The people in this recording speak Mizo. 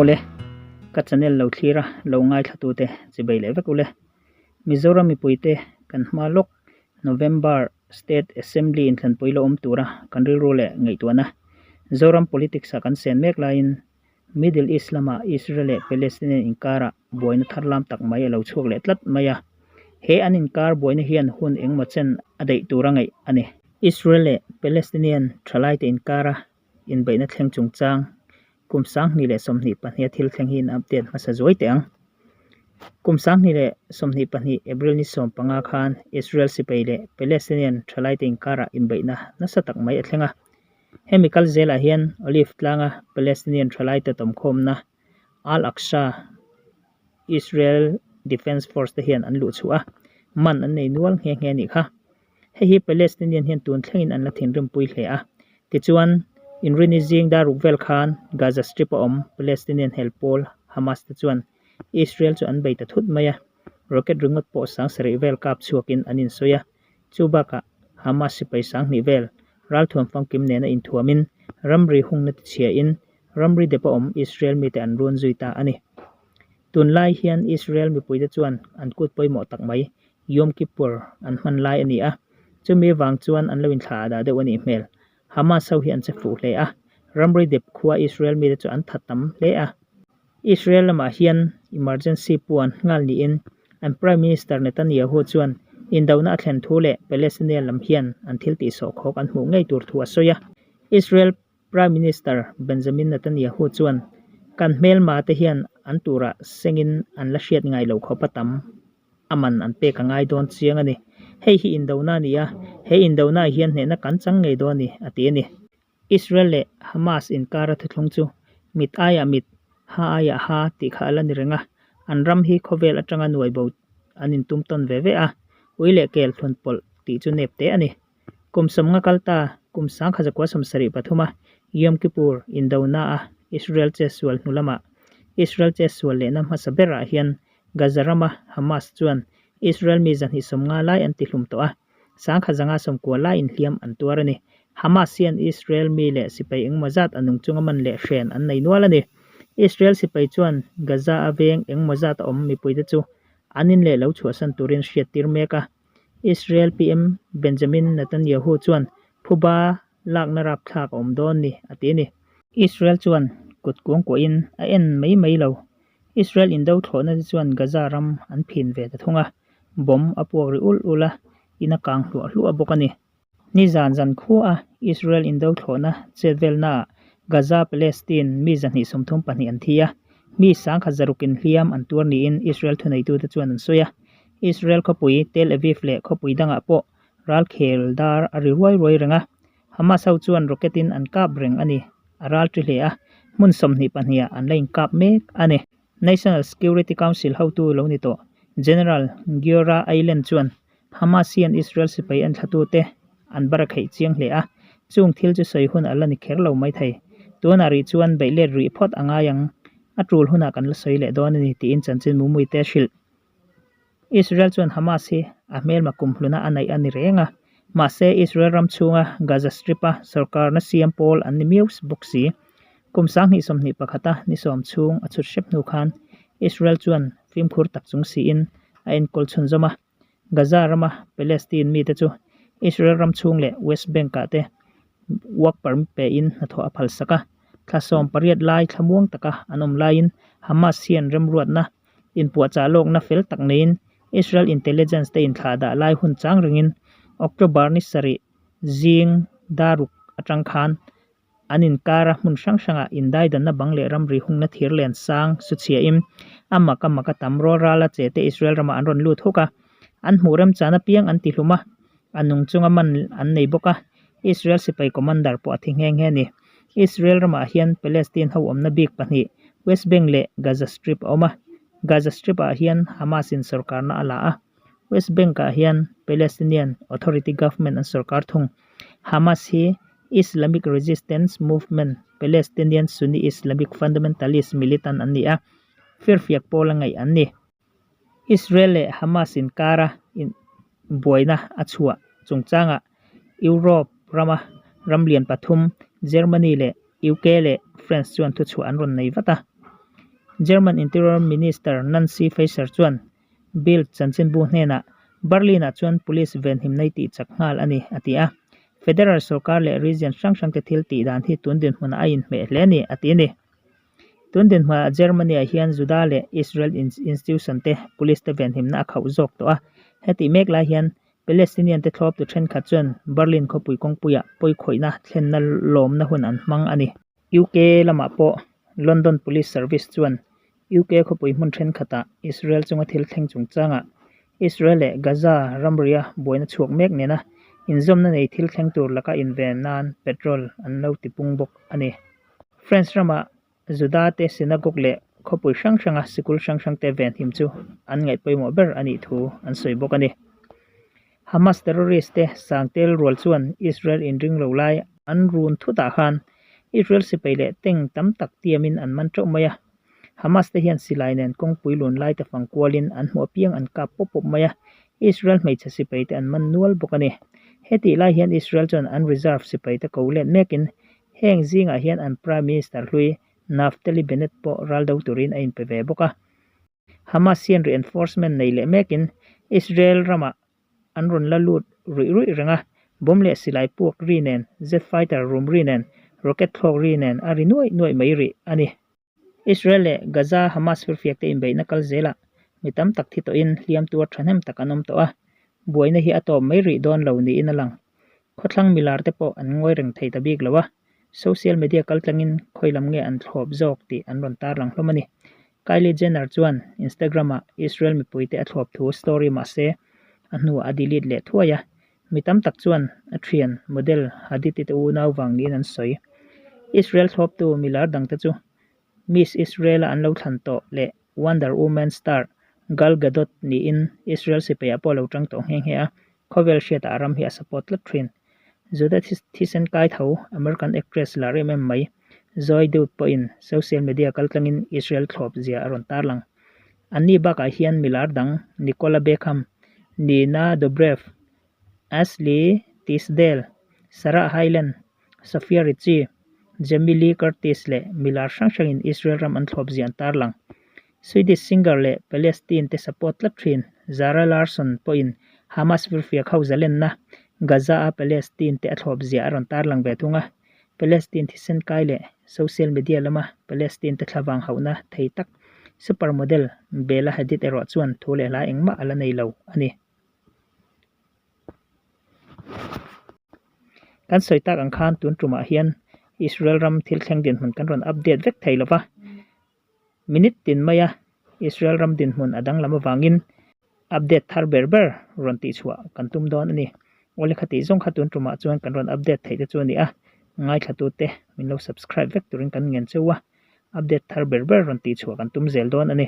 Awle, ka channel lo thlir a, lo ngaithla tute chibei leh vek ule. Mizoram mipuite kan hma lawk November State Assembly inthlanpui la awm tura kan rilru leh ngaihtuahna Zoram politics ah kan sen mek laiin Middle East lama Israel leh Palestinian inkarah buaina thar lam tak mai a lo chhuak leh tlat mai a. He an inkar buaina hian hun engmaw chen a daih tura ngaih a ni. Israel leh Palestinian thalaite inkara inbeihna thleng chungchang kum 2022 a thil thleng hi in update hmasa zuai teh ang. Kum 2022 April ni 15 khan Israel sipai leh Palestinian thalaite inkarah inbeihna nasa tak mai a thleng a. Hemi kal zelah hian Olive tlanga Palestinian thalaite tawmkhawmna Al-Aqsa Israel Defence Force te hian an luhchhuah a, man an nei nual nghe nghe a nih kha. Hei hi Palestinian hian tun thlengin an la thinrimpui hle a. Tichuan, Inrini zing dar ruk vel khan Gaza Strip a awm Palestinian hel pawl Hamas te chuan Israel chu an bei ta thut mai a, rocket ringawt pawh 7000 vel kap chhuakin an insawi a. Chu bakah Hamas sipai 2000 vel ralthuam famkim nena inthuamin ramri hungna tichhiain ramri dep a awm Israel mite an run zui ta a ni. Tunlai hian Israel mipuite chuan an kut pawimawh tak mai Yom Kippur an hman lai a ni a, chumi vang chuan an lo inthla a dah deuh a nih hmel. Hamas ho hi an che fuh hle a, ramri dep khua Israel mite chu an tha tam hle a. Israel lamah hian emergency puan nghal niin an Prime Minister Netanyahu chuan indona a thlen thu leh Palestinian lam hian an thil tih sawhkhawk an hmuh ngei tur thu a sawi a. Israel Prime Minister Benjamin Netanyahu chuan kan hmelma te hian an turah sengin an la hriat ngai lo khawp a tam a man an pek a ngai dawn chiang a ni. Hei hi indona a ni a, he indona ah hian hnehna kan chang ngei dawn a ni, a ti a ni. Israel leh Hamas inkara thuthlung chu mit aiah mit, ha aiah ha tih kha a la ni reng a, an ram hi khawvel atanga nuai bo an intum tawn ve ve a, ui leh kel thlun pawlh tih chu nep teh a ni. Kum sawmnga kal ta, kum 1973 a Yom Kippur indona a Israel chetsual hnu lamah Israel chetsual lehna hmasa berah hian Gaza rama Hamas chuan Israel mi 250 lai an tihlum tawh a, 1190 lai inhliam an tuar a ni. Hamas hian Israel mi leh sipai engmaw zat a nung chunga man leh hren an nei nual a ni. Israel sipai chuan Gaza a veng engmaw zat a awm mipuite chu an in leh lo chhuahsan turin hriattir mek a. Israel PM Benjamin Netanyahu chuan phuba lakna rapthlak a awm dawn ni a ti a ni. Israel chuan kut kuangkuahin a en mai mai lo. Israel indo thlawhna te chuan Gaza ram an phin ve ta thung a, bomb a puak ri ulh ulh a, in a kang hluah hluah bawk a ni. Nizan zan khua Israel indo thlawhna chet velnaah Gaza Palestine mi 232 an thi a, mi 1600 inhliam an tuar niin Israel thuneitute chuan an sawi a. Israel khawpui Tel Aviv leh khawpui dangah pawh ralkhel dar a ri ruai ruai reng a, Hamas ho chuan rocket in an kap reng a ni, a ral ṭi hle a, hmun 22 ah an la inkap mek a ni. National Security Council hotu lo ni tawh General Giora Eiland chuan Hamas hian Israel sipai en thlatute an bar a kheih chiang hle a, chung thil chu sawi hun a la ni kher lo maithei. Tunah rih chuan beih let rih phawt a ngai ang, a tul hunah kan la sawi leh dawn a ni tiin chanchin mumuite a hrilh. Israel chuan Hamas hi a hmelma kumhluna a neih a ni reng a, mahse Israel ram chhunga Gaza Strip-a sorkarna siam pawl an ni miau bawk si. Kum 2021 a ni sawm chhung a chhut hrep hnu khan Israel chuan fimkhur tak chung siin a enkawl chhunzawm a. Gaza rama Palestine mite chu Israel ram chhung leh West Bank-ah te work permit pein hnathawh a phalsak a. Thla 18 lai thlamuang taka an awm laiin Hamas hian remruatna Inpuahchah lawkna fel tak neiin Israel intelligence te inthlah dah lai hun chang ringin October ni sarih zing daruk atang khan an inkara hmun hrang hrangah indaidanna bang leh ramri hungna thir len sang su chhiahin a mak a mak a tam rual rala che te Israel ramah an rawn lut huk a, an hmuh remchan apiang an tihlum a, a nung chunga man an nei bawk a, Israel sipai commander pawh a thi nghe nghe a ni. Israel ramah hian Palestine ho awmna bik pahnih, West Bank leh Gaza Strip a awm a. Gaza Strip ah hian Hamas in sorkarna a la a, West Bank ah hian Palestinian Authority government an sorkar thung. Hamas hi Islamic Resistance Movement, Palestinian Sunni Islamic fundamentalist militant an ni a, firfiak pawl a ngaih an ni. Israel leh Hamas inkara buaina a chhuah chungchangah Europe rama ram lian pathum Germany leh UK leh France chuan thuchhuah an rawn nei vat a. German Interior Minister Nancy Faeser chuan Bild chanchinbu hnenah Berlin-ah chuan police venhimna i tih chak nghal a ni, a ti a. Federal sorkar leh region hrang hrangte thil tih dan hi tun dinhmunah a inhmeh hle a ni, a ti a ni. Tun dinhmunah Germany-ah hian Juda leh Israel institution te police te venhimna a khauh zawk tawh a. Hetih mek lai hian Palestinian te thlawptu thenkhat chuan Berlin khawpui kawngpuiah pawikhawihna thlenna lawmna hun an hmang a ni. UK lamah pawh London Police Service chuan UK khawpui hmun thenkhatah Israel chunga thil thleng chungchangah Israel leh Gaza ramria buaina chhuak mek nena inzawmna nei thil thleng tur laka inven nan petrol an lo tipung bawk a ni. France rama Juda te synagogue leh khawpui hrang hranga sikul hrang hrang te venhim chu an ngaih pawimawh ber a nih thu an sawi bawk a ni. Hamas terrorist te sangtel rual chuan Israel inring lo lai an run thutah khan Israel sipai leh tank tam tak tiamin an man teuh mai a. Hamas te hian silai nen kawngpui lun lai te fang kualin an hmuh apiang an kap pawp pawp mai a, Israel hmeichhe sipai te an man nual bawk a ni. Hetih lai hian Israel chuan an reserve sipai te ko let mekin Heng zingah hian an Prime Minister hlui Naftali Bennett pawh ral do turin a inpe ve bawk a. Hamas hian reinforcement nei leh mekin Israel ramah an rawn la lut ruih ruih reng a, bomb leh silai puak ri nen, jet fighter rum ri nen, rocket thlawk ri nen a ri nuaih nuaih mai rih a ni. Israel leh Gaza Hamas firfiakte inbeihna kal zelah mi tam tak thi tawhin hliam tuar thahnem tak an awm tawh a, buaina hi a tawp mai rih dawn lo niin a lang. Khawthlang milar te pawh an ngawi reng thei ta bik lo a, social media kaltlangin khawi lam nge an thlawp zawk tih an rawn tarlang hlawm a ni. Kylie Jenner chuan Instagram-ah Israel mipuite a thlawp thu story mahse a hnuah a delete leh thuai a, Mi tam tak chuan a thian, model, Hadid-i te unau vang niin an sawi. Israel thlawptu milar dangte chu Miss Israel-a an lo thlan tawh leh Wonder Woman star Gal Gadot niin Israel sipaiah pawh a lo tang tawh nghe nghe a, khawvel hriatah a ram hi a support tlat thin. Juda thisen kai tho American actress lar em em mai Zoe Deutch pawhin social media kaltlangin Israel thlawp zia a rawn tarlang. Anni bakah hian milar dang Nicola Beckham, Nina Dobrev, Ashley Tisdale, Sarah Hyland, Sofia Richie, Jamie Lee Curtis leh milar hrang hrangin Israel ram an thlawp zia an tarlang. Swedish singer leh Palestine te support tlat thin Zara Larsson pawhin Hamas virfiak ho zalenna Gaza-a Palestine te a thlawp zia a rawn tarlang ve thung a. Palestine thisen kai leh social media lama Palestine te thlavang hauhna thei tak supermodel Bella Hadid erawh chuan thu leh hla engmah a la nei lo a ni. Kan sawi tak ang khan tun tumah hian Israel ram thil thleng dinhmun kan rawn update vek thei lo va, minute tin maia Israel ram dinhmun a danglam avangin update thar ber ber rawn tihchhuah kan tum dawn a ni. Awle kha tih zawng kha tun tumah chuan kan rawn update theih te chu a ni a, ngaithlatute min lo subscribe vek turin kan ngen cheu a, update thar ber ber rawn tihchhuah kan tum zel dawn a ni.